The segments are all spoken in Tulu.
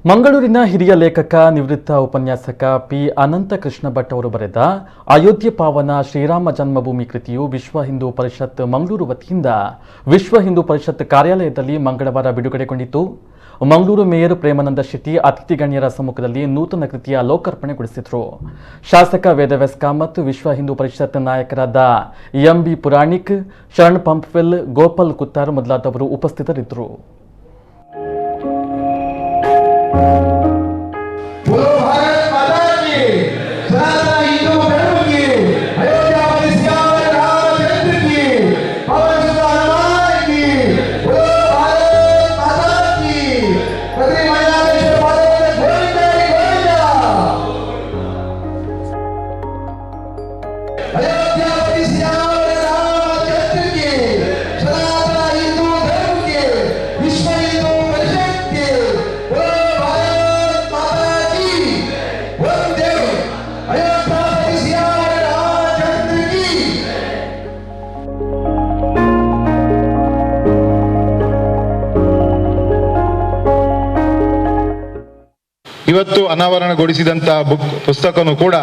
ಮಂಗಳೂರಿನ ಹಿರಿಯ ಲೇಖಕ, ನಿವೃತ್ತ ಉಪನ್ಯಾಸಕ ಪಿ ಅನಂತ ಕೃಷ್ಣ ಭಟ್ ಅವರು ಬರೆದ ಅಯೋಧ್ಯೆ ಪಾವನ ಶ್ರೀರಾಮ ಜನ್ಮಭೂಮಿ ಕೃತಿಯು ವಿಶ್ವ ಹಿಂದೂ ಪರಿಷತ್ ಮಂಗಳೂರು ವತಿಯಿಂದ ವಿಶ್ವ ಹಿಂದೂ ಪರಿಷತ್ ಕಾರ್ಯಾಲಯದಲ್ಲಿ ಮಂಗಳವಾರ ಬಿಡುಗಡೆಗೊಂಡಿತು. ಮಂಗಳೂರು ಮೇಯರ್ ಪ್ರೇಮಾನಂದ ಶೆಟ್ಟಿ ಅತಿಥಿ ಗಣ್ಯರ ಸಮ್ಮುಖದಲ್ಲಿ ನೂತನ ಕೃತಿಯ ಲೋಕಾರ್ಪಣೆಗೊಳಿಸಿದರು. ಶಾಸಕ ವೇದವ್ಯಾಸ್ ಕಾಮತ್, ವಿಶ್ವ ಹಿಂದೂ ಪರಿಷತ್ ನಾಯಕರಾದ ಎಂಬಿ ಪುರಾಣಿಕ್, ಶರಣ್ ಪಂಪ್ವೆಲ್, ಗೋಪಾಲ್ ಕುತ್ತಾರ್ ಮೊದಲಾದವರು ಉಪಸ್ಥಿತರಿದ್ದರು. बोलो भारत माता की, सनातन हिंदू धर्म की, अयोध्यापति सियावर रामचंद्र की, पवन सुत हनुमान की, बोलो भारत माता की. प्रति महिलादेश भारत गोविंद गोविंद. अयोध्यापति सियावर रामचंद्र की, सनातन हिंदू धर्म की, विश्व हिंदू परिषद की, बोलो भारत माता की, वंदे अयोध्यापति सियावर रामचंद्र की. ಇವತ್ತು ಅನಾವರಣಗೊಳಿಸಿದಂತಹ ಬುಕ್ ಪುಸ್ತಕನೂ ಕೂಡ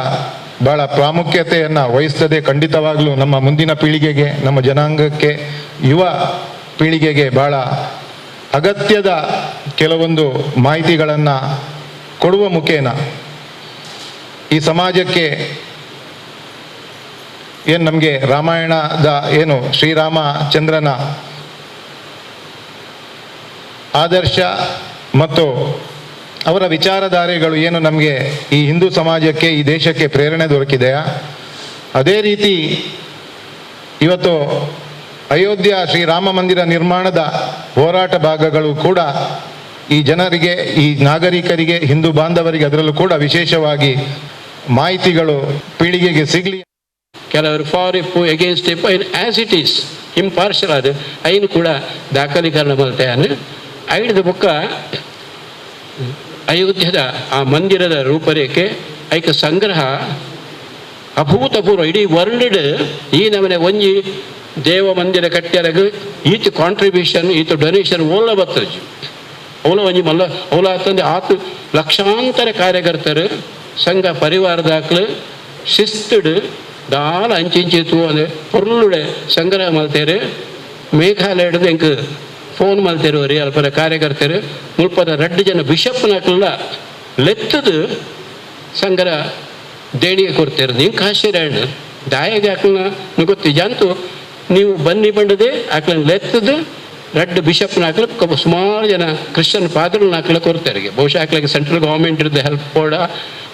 ಬಹಳ ಪ್ರಾಮುಖ್ಯತೆಯನ್ನು ವಹಿಸ್ತದೆ. ಖಂಡಿತವಾಗ್ಲೂ ನಮ್ಮ ಮುಂದಿನ ಪೀಳಿಗೆಗೆ, ನಮ್ಮ ಜನಾಂಗಕ್ಕೆ, ಯುವ ಪೀಳಿಗೆಗೆ ಬಹಳ ಅಗತ್ಯದ ಕೆಲವೊಂದು ಮಾಹಿತಿಗಳನ್ನು ಕೊಡುವ ಮುಖೇನ ಈ ಸಮಾಜಕ್ಕೆ ಏನು ನಮಗೆ ರಾಮಾಯಣದ ಏನು ಶ್ರೀರಾಮಚಂದ್ರನ ಆದರ್ಶ ಮತ್ತು ಅವರ ವಿಚಾರಧಾರೆಗಳು ಏನು ನಮಗೆ ಈ ಹಿಂದೂ ಸಮಾಜಕ್ಕೆ, ಈ ದೇಶಕ್ಕೆ ಪ್ರೇರಣೆ ದೊರಕಿದೆಯಾ, ಅದೇ ರೀತಿ ಇವತ್ತು ಅಯೋಧ್ಯ ಶ್ರೀರಾಮ ಮಂದಿರ ನಿರ್ಮಾಣದ ಹೋರಾಟ ಭಾಗಗಳು ಕೂಡ ಈ ಜನರಿಗೆ, ಈ ನಾಗರಿಕರಿಗೆ, ಹಿಂದೂ ಬಾಂಧವರಿಗೆ ಅದರಲ್ಲೂ ಕೂಡ ವಿಶೇಷವಾಗಿ ಮಾಹಿತಿಗಳು ಪೀಳಿಗೆಗೆ ಸಿಗಲಿ. ಕೆಲವರು ಫಾರ್ ಇಪ್ಪು, ಎಗೇನ್ಸ್ಟ್ ಇಪ್ಪು, ಐನ್ ಆ್ಯಸ್ it is impartial ಅದು ಐನು ಕೂಡ ದಾಖಲೀಕರಣ ಮಲ್ತೆಯಾನು. ಐಡ್ದ ಬೊಕ್ಕ ಅಯೋಧ್ಯದ ಆ ಮಂದಿರದ ರೂಪರೇಖೆ ಐಕ ಸಂಗ್ರಹ ಅಭೂತಪೂರ್ವ. ಇಡೀ ವರ್ಲ್ಡ್ ಈ ನಮನೆ ಒಂಜಿ ದೇವ ಮಂದಿರ ಕಟ್ಟ್ಯರಗ್ ಈತ ಕಾಂಟ್ರಿಬ್ಯೂಷನ್, ಈತ ಡೊನೇಷನ್ ಓಲ ಬತ್ತಜು. ಅವಲ ಒಂಜಿ ಮಲ್ಲ ಅವಲ ಆತಂದೆ ಆತು ಲಕ್ಷಾಂತರ ಕಾರ್ಯಕರ್ತರು, ಸಂಘ ಪರಿವಾರದಾಕ್ಲು ಶಿಸ್ತುಡು ದಾಲ ಅಂಚಿಂಚಿ ತೂವಂದೆ ಪೊರ್ಲುಡೆ ಸಂಗ್ರಹ ಮಲ್ತೇರು. ಮೇಘಾಲಯದ ಎಂಕ್ ಫೋನ್ ಮಲ್ತೇರು ಅಲ್ಪದ ಕಾರ್ಯಕರ್ತರು, ಮುಲ್ಪದ ರಡ್ಡು ಜನ ಬಿಷಪ್ನಕ್ಲ ಲೆತ್ತದು ಸಂಗ್ರಹ ದೇಣಿಗೆ ಕೊಡ್ತೇರು. ನಿಂಗೆ ಆಶ್ಚರ್ಯ ಹಣ್ಣು ದಾಯಗೆ ಆಕ್ಲನ ಗೊತ್ತು ಜಂತು ನೀವು ಬನ್ನಿ ಬಂಡದೆ ಆಕ್ಲನ ಲೆತ್ತದು ರಡ್ಡು ಬಿಷಪ್ನ ಹಾಕ್ಲಿಕ್ಕೆ ಸುಮಾರು ಜನ ಕ್ರಿಶ್ಚಿಯನ್ ಪಾದ್ರನ್ನ ಹಾಕ್ಲಿಕ್ಕೆ ಕೊಡ್ತಾರೆ. ಬಹುಶಃ ಆಕ್ಲಿಗೆ ಸೆಂಟ್ರಲ್ ಗೌರ್ಮೆಂಟ್ ಇದ್ದ ಹೆಲ್ಪ್ ಕೂಡ,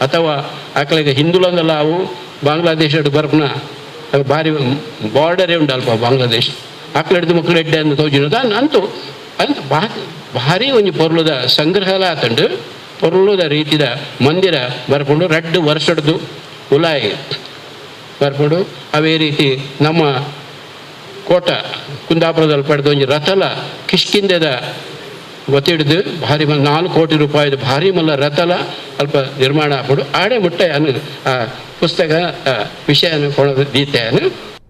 ಅಥವಾ ಆಕ್ಲಿಗೆ ಹಿಂದುಲಂದಲ್ಲ ಅವು ಬಾಂಗ್ಲಾದೇಶ ಬರ್ಪನ ಭಾರಿ ಬಾರ್ಡರೇ ಉಂಡಲ್ಪ ಬಾಂಗ್ಲಾದೇಶ ಆಕ್ಲ ಹಿಡಿದು ಮಕ್ಕಳು ಎಡ್ಡೆ ಅಂತ ತೋಜಿನದ ಅಂತೂ ಅಂತ ಭಾರಿ ಒಂಜಿ ಪೊರ್ಲುದ ಸಂಗ್ರಹಲ ಆತಂಡು. ಪೊರ್ಲುದ ರೀತಿದ ಮಂದಿರ ಬರ್ಕೊಂಡು ರಡ್ಡು ವರ್ಷಡ್ದು ಉಲಾಯಿ ಬರ್ಕೊಂಡು. ಅವೇ ರೀತಿ ನಮ್ಮ ಕೋಟ ಕುಂದಾಪುರದಲ್ಲಿ ಪಡೆದ ಒಂಜಿ ರಥಲ ಕಿಷ್ಕಿಂದೆದ ಒತ್ತಿಡ್ದು ಭಾರಿ 4 ಕೋಟಿ ರೂಪಾಯಿದ ಭಾರಿ ಮಲ್ಲ ರಥಲ ಅಲ್ಪ ನಿರ್ಮಾಣ ಆಪುಡು. ಆಡೆ ಮುಟ್ಟೆ ಅನು ಆ ಪುಸ್ತಕ ವಿಷಯನ ಕೊಡೋದು ದೀತೆಯನ್ನು.